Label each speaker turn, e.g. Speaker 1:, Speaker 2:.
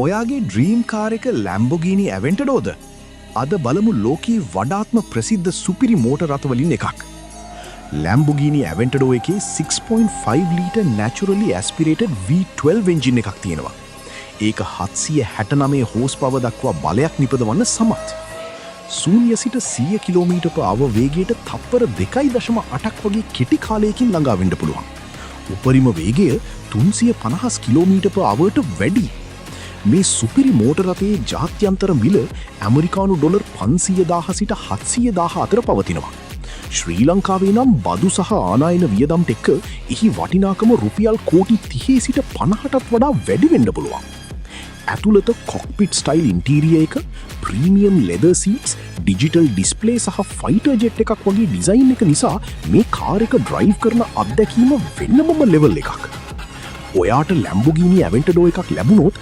Speaker 1: ඔයාගේ dream car එක Lamborghini ඇවෙන්ටඩෝද? අද බලමු ලෝකයේ වඩාත්ම ප්‍රසිද්ධ සුපිරි මෝටර් රථ වලින් එකක්. ලැම්බෝගිනි ඇවෙන්ටඩෝ එකේ 6.5 ලීටර් නැචරලි ඇස්පිරේටඩ් V12 engine එකක් තියෙනවා. ඒක 769 හෝස් පවර් දක්වා බලයක් නිපදවන්න සමත්. ශූන්‍ය සිට 100 කිලෝමීටර් පර් අවර් වේගයට තප්පර 2.8ක් වගේ කෙටි කාලයකින් ළඟා වෙන්න පුළුවන්. උපරිම වේගය 350 කිලෝමීටර් පර් අවර්ට වැඩි. මේ සුපිරි මෝටර් රථයේ ජාත්‍යන්තර මිල ඇමරිකානු ඩොලර් 500,000 සිට 700,000 අතර පවතිනවා. ශ්‍රී ලංකාවේ නම් බදු සහ ආනායන වියදම් එක්ක එහි වටිනාකම රුපියල් කෝටි 30 සිට 50ටත් වඩා වැඩි වෙන්න පුළුවන්. ඇතුළත කොක්පිට් ස්ටයිල් ඉන්ටීරියර් එක, premium leather seats, digital display සහ ෆයිටර් ජෙට් එකක් වගේ ඩිසයින් එක නිසා මේ කාර් එක ඩ්‍රයිව් කරන අත්දැකීම වෙනමම ලෙවල් එකක්. ඔයාට ලැම්බෝගිනි ඇවෙන්ටඩෝ එකක් ලැබුණොත්